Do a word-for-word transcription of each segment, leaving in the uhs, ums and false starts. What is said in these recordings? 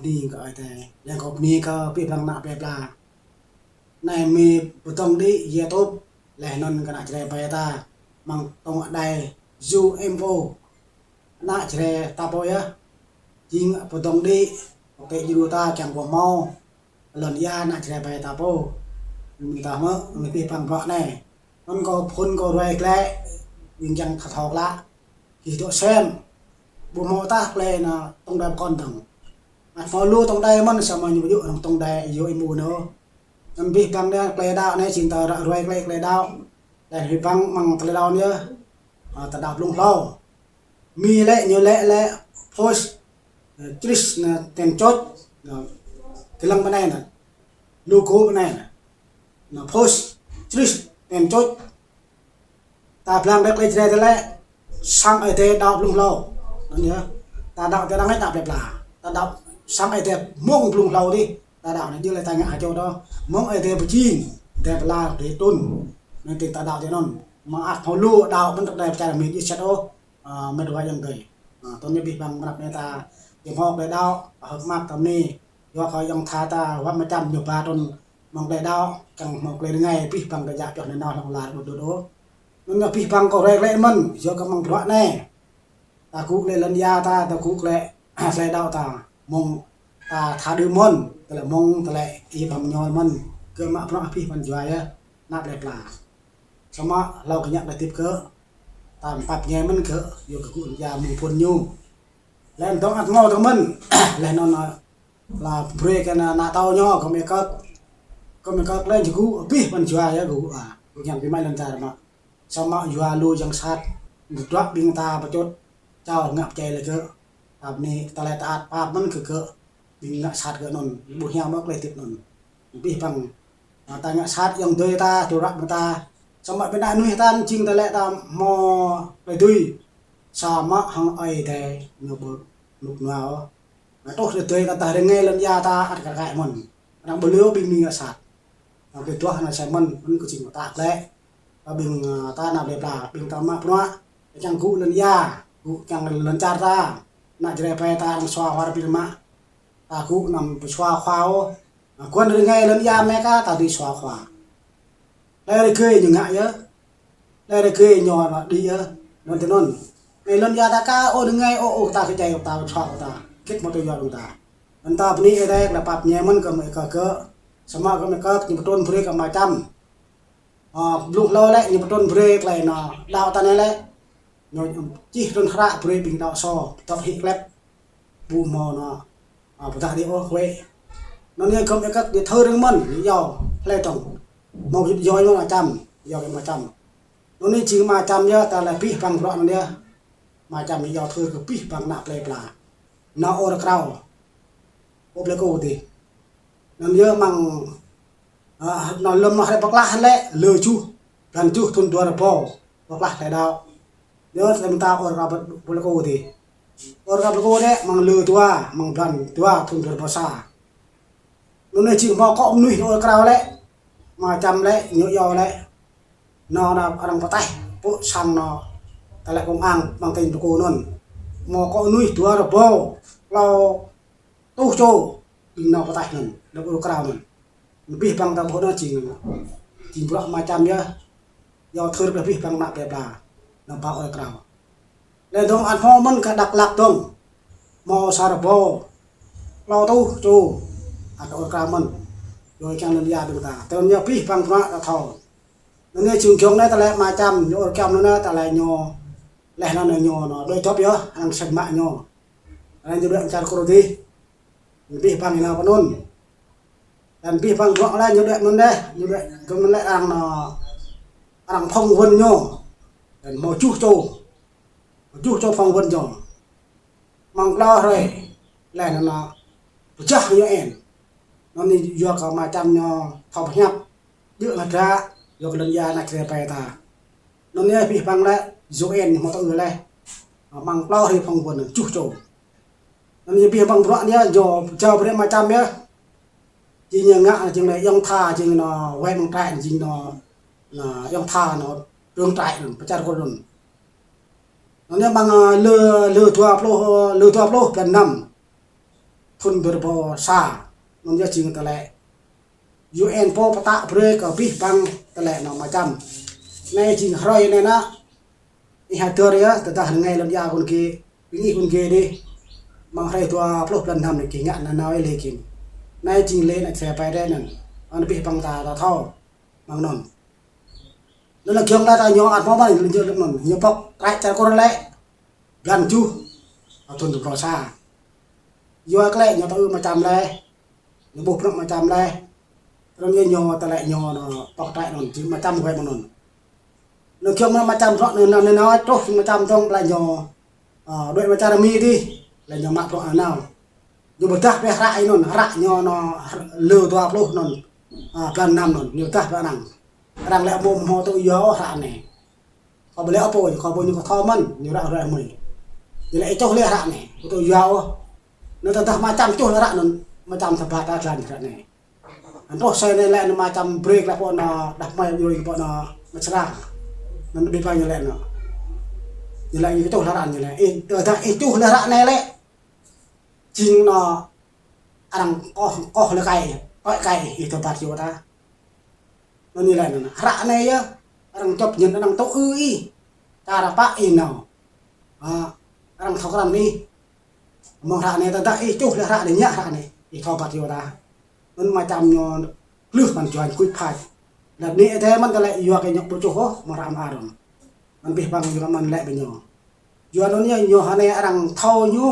Bơni kơ Ơi Adai, yang kâo bơni kơ abih bang ană plơi pla. Anai mơ̆ pơdŏng đĭ YouTube, laih anŭn kơ ană Jrai ƀai ta, mơ̆ng tŏng đài Zhu Info. Ană Jrai ta pô yơh, jing pơdŏng đĭ, tơlơi djru ta kiăng pơhmâo lŏn ia ană Jrai ƀai ta pô. Mơ̆ng ta hmư̆, mơ̆ng abih bang bruă anai. Anŭn kâo phun kâo ruai glaĭ, ƀing kiăng thâo thâo klă. Gih dŏ sem, ƀu hmâo tah plei anŭn tŏng đài pơkŏn dơ̆ng. Ăt hmâo lu tŏng đài mơ̆n, samơ̆ ñu ƀu djơ̆ anŭn tŏng đài Zhu Info anŭn. Anŭn abih bang anai plei đaŏ anai jing ta ră ruai glaĭ plei đaŏ. Laih abih bang mơ̆ng tơlơi đaŏ anai, a, ta đaŏ blung hlâo. Mi lĕ, ñu lĕ lĕ post, ơ, črih anŭn ten čôč, anŭn, kơlăng pơ anai anŭn. Logo pơ anai anŭn. Anŭn post črih ten čôč. Ta blang đĕ plei Jrai tơlơi, sang Ơi Adai đaŏ blung hlâo. Anŭn yơh. Ta đaŏ tơdang anai ta plei pla. Ta đaŏ sang Ơi Adai mơ̆ng blung hlâo dih. Ta đaŏ anai jing lĕ ta ngă hơčô đôč. Mơ̆ng Ơi Adai pơjing, Ơi Adai pơala, Ơi Adai trŭn. Anŭn tơl ta đaŏ tui anŭn. Mơ̆ng ăt hmâo lu đaŏ ƀơi tŏng đài pơčar mĭn djơ̆ sĭt ôh. A, mĕt wa ayŏng adơi. A, tơl anai abih bang mơ̆ng anăp anai ta, či hmâo tơlơi đaŏ, hơ̆k mơak ta bơni. Yua kơ ayŏng tha ta, wăt mơčăm ñu ba trŭn mơ̆ng tơlơi đaŏ, kiăng hmâo tơlơi rơngai, abih bang kơ djă pioh nanao hlŏng lar đut đut ôh. Anŭn abih bang kâo ruai glaĭ mơ̆n, yua kơ mơ̆ng bruă anai. Ta gŭ glaĭ lŏn ia ta, ta gŭ glaĭ tơlơi đaŏ ta. Mơ̆ng ta tha đưm mơ̆n, tơlơi mơ̆ng tơlơi ih pơhmư̆ ñu mơ̆n, kơ mă bruă abih bang jua yơh, ană plei pla. Samơ̆ hlâo kơ ñu tơlơi hơdip kơ, ta pap ñe mơ̆n kơ, yua kơ gŭ lŏn ia mơ̆ng phŭn ñu. Laih anŭn dŏng ăt hmâo dơ̆ng mơ̆n, laih anŭn, a, la brơi kơ ană, ană tâo ñu, kơ mơ̆ kơk. Kơ mơ̆ kơk lĕ jing gŭ abih bang jua yơh gŭ, a, gŭ ñăm ƀing mă lŏn čar mă. Samơ̆ yua lu yang sat, tơdruă ƀing ta pơčut, čao ngă pơčai lĕ gơ̆. Ta bơni tơlơi ta ăt pap mơ̆n kơ gơ̆, ƀing ngă sat gơ̆ anŭn, ƀu hiam mơ̆ tơlơi hơdip anŭn. Abih bang, a, ta ngă sat ayŏng adơi ta, tơdruă ƀing ta. Samơ̆ ƀing ană mơnuih ta jing tơlơi ta hmâo tơlơi dưi. Samơ̆ hăng Ơi Adai ñu ƀu rơnŭk rơnua ôh. Anŭn tơlơi dưi kơ ta rơngai lŏn ia ta ăt kar kaĭ mơ̆n. Anŭn ƀu lu ƀing mơnuih ngă sat. Anŭn tơlơi duah anŭn sai mơ̆n, mơ̆n kơ jing ta glaĭ. Kơ ƀing, a, ta ană plei pla, ƀing ta mă bruă, kiăng gŭ lŏn ia, gŭ kiăng lŏn čar ta. Ană Jrai ƀai ta arăng sua hua rơbĭ mă. Ta gŭ anăm pơsua hua ôh. A, guăn rơngai lŏn ia mơ̆ kah ta dưi sua hua. Tơlơi rơgơi ñu ngă yơh. Tơlơi rơgơi ñu anŭn đĭ yơh. Anŭn tui anŭn. Anai lŏn ia ta kah ôh rơngai ôh, ôh ta kơjai ôh ta pơsua ôh ta. Git mơ̆ tui yua ôh ta. Anŭn ta bơni Ơi Adai tơlơi pap ñe mơ̆n kơ mơ̆ kơk gơ̆. Samơ̆ kơ mơ̆ kơk ñu pơtrŭn brơi kơ mơčăm. A, blung hlâo lĕ ñu pơtrŭn brơi tơlơi anŭn đaŏ ta anai lĕ. Ñu čih trŭn hră brơi ƀing đaŏ sô, tŏk hĭ klep. Ƀu hmâo anŭn, a, pơdah đĭ ôh wĕ. Anŭn ñu gơ̆m ĕk kơ̆k ñu thâo rơ̆ng mơ̆n, ñu iâu, hlơi tŏng. Hmâo yua mơ̆n mơčăm, iâu kơ mơčăm. Anŭn ñu jing mơčăm yơh, tơlơi abih bang bruă anŭn yơh. Mơčăm ñu iâu thâo kơ abih bang ană plei pla. Anŭn ôr krao. Ôh plei kơ dih. Anŭn yơh mơ̆ng, a, anŭn lơ̆m anŭn hrơi pơklah lĕ, lơ juh, blan juh thŭn dua rơbâo, pơklah tơlơi đaŏ. Yơh, tơlơi mơta ôr krao pơlơkô dih. Ôr krao pơlơkô dih, mơ̆ng lơ dua, mơ̆ng blan dua, thŭn dua rơbâo sa. Anŭn anai jing hmâo akŏ mơnuih ôr krao lĕ, mơčăm lĕ, ñu iâu lĕ. Anŭn, anŭn arăng pơtaih, pŭ sang anŭn, tơlơi công an, mơ̆ng tỉnh pơlơkô anŭn. Hmâo akŏ mơnuih dua rơbâo, klâo rơtuh čô, ƀing anŭn pơtaih anŭn, lĕ ôr krao anŭn. Abih bang ta ƀuh anŭn jing, jing bruă mơčăm yơh. Iâu thâo kơ abih bang ană plei pla. Anŭn ba ôr krao. Lĕ dơ̆ng ăt hmâo mơ̆n kơ Dak Lak dơ̆ng. Hmâo sa rơbâo. Klâo rơtuh čô. Ăt ôr krao mơ̆n. Yua kiăng lŏn ia ƀing ta. Tơl ñu abih bang bruă ta thâo. Anŭn ñu jing giŏng anai tơlơi mơčăm, ñu ôr kiăm anŭn anai tơlơi ñu. Laih anŭn ñu anŭn, đuaĭ dŏp yơh, arăng sem mă ñu. Anŭn ñu đuaĭ čar Kôrô dih. Abih bang ñu nao pơ anŭn. Anŭn abih bang bruă lĕ ñu đuaĭ mơ̆n dih, ñu đuaĭ kơ mơ̆n lĕ arăng anŭn, arăng phỏng vấn ñu. Anŭn hmâo juh čô. Hmâo juh čô phỏng vấn ñu. Mơ̆ng klâo hrơi, laih anŭn, pơjah ñu en. Anŭn ñu yua kơ mơčăm ñu thâo pơhiăp. Djơ̆ hơdră, yua kơ lŏn ia ană Jrai ƀai ta. Anŭn ñu abih bang lĕ, U N ñu hmâo tơ ư laih. Mơ̆ng klâo hrơi phỏng vấn anŭn, juh čô. Anŭn ñu abih bang bruă ñu, ñu jao brơi mơčăm yơh. Jing ñu ngă, jing lĕ ayŏng tha, jing anŭn wai mơ̆ng trại, jing anŭn, anŭn ayŏng tha anŭn, trưởng trại anŭn, pơ čar Kôrô anŭn. Anŭn ñu mơ̆ng, ơ, lơ, lơ dua pluh, lơ dua pluh blan năm. thun dua rơbâo sa. Anŭn yơh jing tơlơi U N pô pơtă brơi kơ abih bang tơlơi anŭn mơčăm. Anai jing hrơi anai nă, ih hơdơr yơh, tơdah rơngai lŏn ia kơ anŭn gih, ƀing ih kơ anŭn gih dih. Mơ̆ng hrơi dua pluh blan năm anai gih ngă nanao ih lĕ gih. Anai jing lĕ anŭn se pai dêh anŭn. Anŭn abih bang ta ta thâo. Mơ̆ng anŭn. Anŭn lĕ giŏng ta ta ñu ăt mơ̆ mơ̆n, ñu lĕ anŭn. Ñu pŏk trăi čar Kur lĕ. Blan tơjuh. Thun dua rơbâo sa. Yua kơ lĕ ñu tơ ư mơčăm lĕ. Ñu ƀuh bruă mơčăm lĕ. Rơ̆ng yơh ñu tơlơi ñu anŭn pŏk trăi anŭn, jing mơčăm wai mơ̆ng anŭn. Anŭn giŏng mơ̆ mơčăm bruă anŭn, anŭn, anŭn, anŭn, truh mơčăm dơ̆ng tơlơi ñu, a, đuaĭ mơčăm rơmi dih, tơlơi ñu mă bruă nanao. Ñu pơdah pĕ hră anŭn, hră ñu anŭn, lơ dua pluh anŭn, a, blan năm anŭn, ñu pơdah pĕ arăng. Arăng lĕ ƀu hmâo tŭ yua ôh hră anai. Kâo ƀu lĕ apui, kâo ƀu ñu kơ thâo mơ̆n, ñu ră ră mơi. Ñu lĕ ih čuh lĕ hră anai, ƀu tŭ yua ôh. Anŭn tơdah mơčăm čuh lĕ hră anŭn, mơčăm tơbat ta jơlan hră anai. Anŭn truh sơi anai lĕ anŭn mơčăm brơi lĕ pô anŭn đah mai brơi pô anŭn mơčrang. Anŭn abih bang ñu lĕ anŭn. Ñu lĕ ih čuh lĕ hră anai lĕ. Ih, tơdah ih čuh lĕ hră anai lĕ. Jing anŭn arăng koh, koh lĕ kai, koh kai ih tơbat yua ta. Anŭn ñu lĕ anŭn. Hră anai yơh, arăng čŏp ñen arăng tŭ ư ih. Čar pă ih nao. A, arăng thâo krăn ih. Mơ̆ng hră anai tơdah ih čuh lĕ hră anai ñă hră anai. Ih thâo ƀăt yua ta. Anŭn mơčăm ñu glưh mơ̆n juañ kuč phač. Lăp anai ih tơlơi mơ̆n tơlơi yua kơ ñu ƀu čuh ôh, mơ̆ng hră mơar anŭn. Anŭn abih bang yua mơ̆n lĕ ƀing ñu. Yua anŭn yơh ñu hơnai arăng thâo ñu.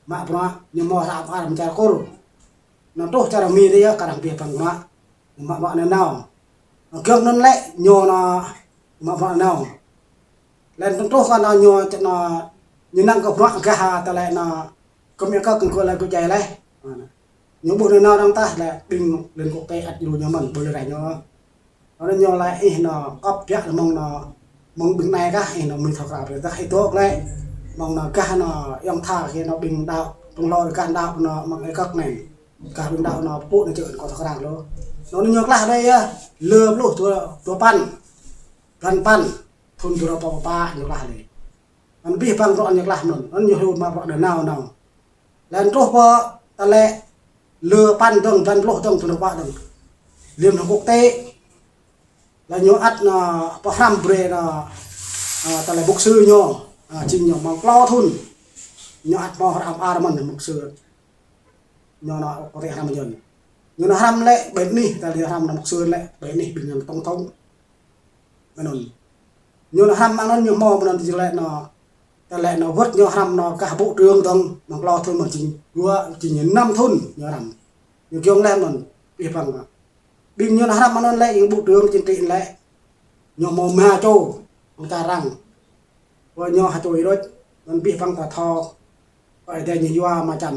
Mă bruă ñu hmâo hră mơar mơ̆ng čar Kur. Anŭn truh čar Mi dih yơh kơ arăng abih bang bruă. Ñu mă bruă nanao. Giŏng anŭn lĕ ñu anŭn mă bruă nanao. Lĕ anŭn truh kơ anŭn ñu čĕ anŭn ñu năng kơ bruă gah tơlơi anŭn kơmĭ kơ kơ̆ng kơ lĕ kơ čai lĕ. Ñu ƀuh nanao arăng tah lĕ ƀing lŏn kŏ kĕ ăt djru ñu mơ̆n ƀu lĕ ră ñu. Anŭn ñu lĕ ih anŭn kŏp biă lĕ mơ̆ng anŭn mơ̆ng ƀing anai kah ih anŭn mơi thâo krăn brơi tah ih dŏ lĕ. Mơ̆ng anŭn gah anŭn ayŏng tha kơ anŭn ƀing đaŏ, ƀing hlô gah đaŏ anŭn mơ̆ng ih kơk anai. Gah ƀing đaŏ anŭn pơpŭ anŭn čơ̆ kơ thâo krăn lu. Anŭn ñu klah dih yơh. Lơ pluh dua, dua păn. Blan păn. Thun dua rơbâo pă ñu klah dih. Anŭn abih bang bruă ñu klah mơ̆n. Anŭn ñu hyu mă bruă nanao nao. Lĕ anŭn truh pơ tơlơi lơ păn dơ̆ng, blan pluh dơ̆ng, thun rơbâo dơ̆ng. Liên Hợp Quốc tế. Lĕ ñu ăt anŭn pơhrăm brơi anŭn, a, tơlơi mục sư ñu. A, jing ñu mơ̆ng klâo thun. Ñu ăt hmâo hră mơar mơ̆n mục sư. Ñu anŭn kơ tĕ hrăm ñu. Ñu anŭn hrăm lĕ ƀơi anih, tơlơi hrăm anŭn mục sư lĕ ƀơi anih ƀing ñu tổng thống. Anŭn. Ñu anŭn hrăm anŭn ñu hmâo anŭn tơlơi anŭn, tơlơi anŭn wơ̆t ñu hrăm anŭn gah bộ trưởng dơ̆ng, mơ̆ng klâo thun mơ̆n jing dua, jing năm thun ñu hrăm. Ñu giŏng lĕ anŭn, abih bang. Ƀing ñu anŭn hrăm anŭn lĕ, ƀing bộ trưởng chính trị lĕ. Ñu hmâo rơma čô, ƀing ta arăng. Ƀơi ñu ha čô ih đôč, anŭn abih bang ta thâo. Ƀơi adai ñu yua mơčăm.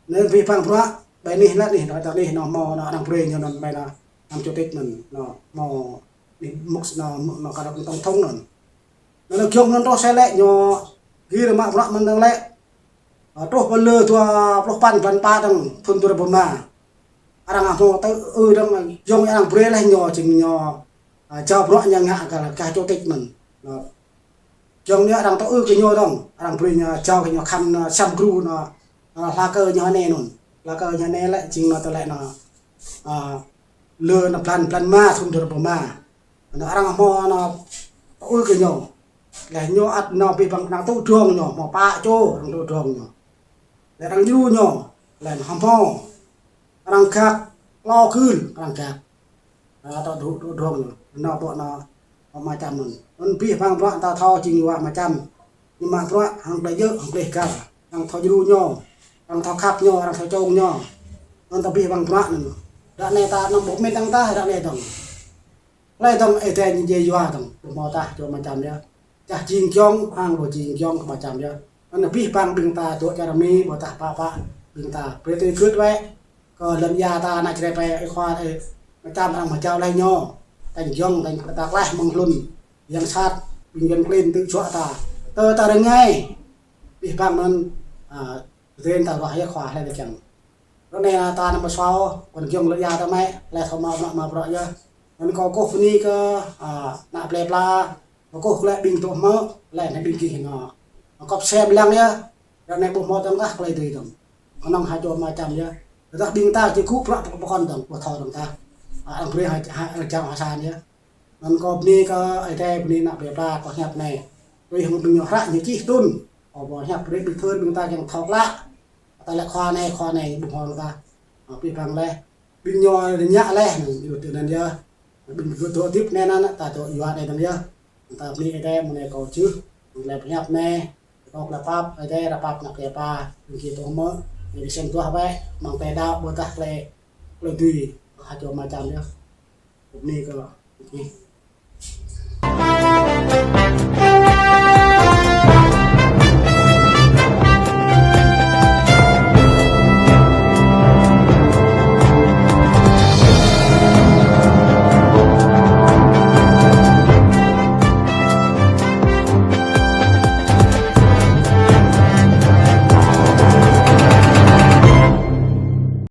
Anŭn abih bang bruă, ƀơi anih lĕ anih, anŭn ta anih, anŭn hmâo, anŭn arăng brơi ñu anŭn ƀơi anŭn, anŭn chủ tịch anŭn, anŭn hmâo, anih mục, anŭn, anŭn kơ tổng thống anŭn. Anŭn giŏng anŭn truh sơi lĕ, ñu gir mă bruă mơ̆n dơ̆ng lĕ. A, truh pơ lơ dua pluh păn blan pă dơ̆ng, thun dua rơbâo rơma. Arăng hmâo tơ ư dơ̆ng, yŏng arăng brơi lĕ ñu, jing ñu, a, jao bruă ñu ngă kơ, kơ chủ tịch mơ̆n. Anŭn. Yŏng ñu arăng tơ ư kơ ñu dơ̆ng, arăng brơi ñu jao kơ ñu khăn, a, Sam Gru anŭn, a, hla kơ ñu hơnai anŭn. Hla kơ ñu hơnai lĕ, jing anŭn tơlơi anŭn, a, lơ anŭn blan, blan rơma, thun dua rơbâo rơma. Anŭn arăng hmâo anŭn tơ ư kơ ñu. Lĕ ñu ăt anŭn abih bang arăng tŭ drong ñu, hmâo pă čô arăng tŭ drong ñu. Lĕ arăng djru ñu, lĕ hmâo arăng gak, klâo gưl arăng gak. Anŭn tŭ dru-, tŭ drong ñu. Anŭn ƀu anŭn mơčăm anŭn. Anŭn abih bang bruă ta thâo jing yua mơčăm. Ñu mă bruă hăng tơlơi djơ̆, hăng tơlơi găl. Arăng thâo djru ñu, arăng thâo khăp ñu, arăng thâo čông ñu. Anŭn ta abih bang bruă anŭn. Ră anai ta anŭn ƀu mĭn arăng tah, ră anai dơ̆ng. Tơlơi dơ̆ng ih tơña ñu yua dơ̆ng, ƀu hmâo tah, yua mơčăm yơh. Čah jing giŏng, hăng ƀu jing giŏng kơ mơčăm yơh. Anŭn abih bang ƀing ta dŏ čar Mi, ƀôdah pă pă, ƀing ta brơi tơlơi gưt wơ̆t. Kơ lŏn ia ta ană Jrai pĕ, ih khua, ih mơčăm arăng mơjao lĕ ñu. Tañ giŏng, tañ ta klaih mơ̆ng hlŭn. Yang sat, ƀing Yuan klin tŭ juă ta. Tơ ta rơngai. Abih bang anŭn, a, Tơdơi ta ruah yơh khua hlơi lĕ kiăng. Ră anai ta anăm pơsuaih, kơ giŏng lŏn ia ta mơ̆, hlơi thâo mă, mă, mă bruă yơh. Anŭn kâo kơkuh bơni kơ, a, ană plơi pla, kâo kơkuh kơ lĕ ƀing tŭ hmư̆, lĕ anai ƀing gih anŭn. Kŏp sem lăng yơh, ră anai ƀu hmâo dơ̆ng tah tơlơi tui dơ̆ng. kơnơ̆ng ha čô ama čăm yơh. Tơdah ƀing ta či gŭ prăk pơkŏn dơ̆ng, pơthâo dơ̆ng ta. Ă, arăng brơi ha, ha, arăng čang ha sang yơh. Anŭn kâo bơni kơ Ơi Adai, bơni ană plei pla kâo hiăp anai. Tui hăng ƀing ñu hră ñu čih tŭn. Kâo pơhiăp brơi ƀing thun ƀing ta kiăng thâo klă. Ta lĕ khua anai, khua anai, ƀing hŏng ta. Ă, pih păng laih. Ƀing ñu rơngiă laih, anŭn yua tui anŭn yơh. Ƀing dŏ, dŏ hơdip anai anŭn, ta dŏ yua anai anŭn yơh. Ta bơni Ơi Adai, mơ̆ng anai kâo čih. Mơ̆ng tơlơi pơhiăp anai. Kâo tơlơi pap, Ơi Adai, ră pap ană plei pla. Ƀing gih tŏ hmư̆. Ơi Adai sem duah wơ̆t. Mơ̆ng tơlơi đaŏ, ƀôdah tơlơi, tơlơi dưi. Ha čô ama čăm yơh. Bơni kơ.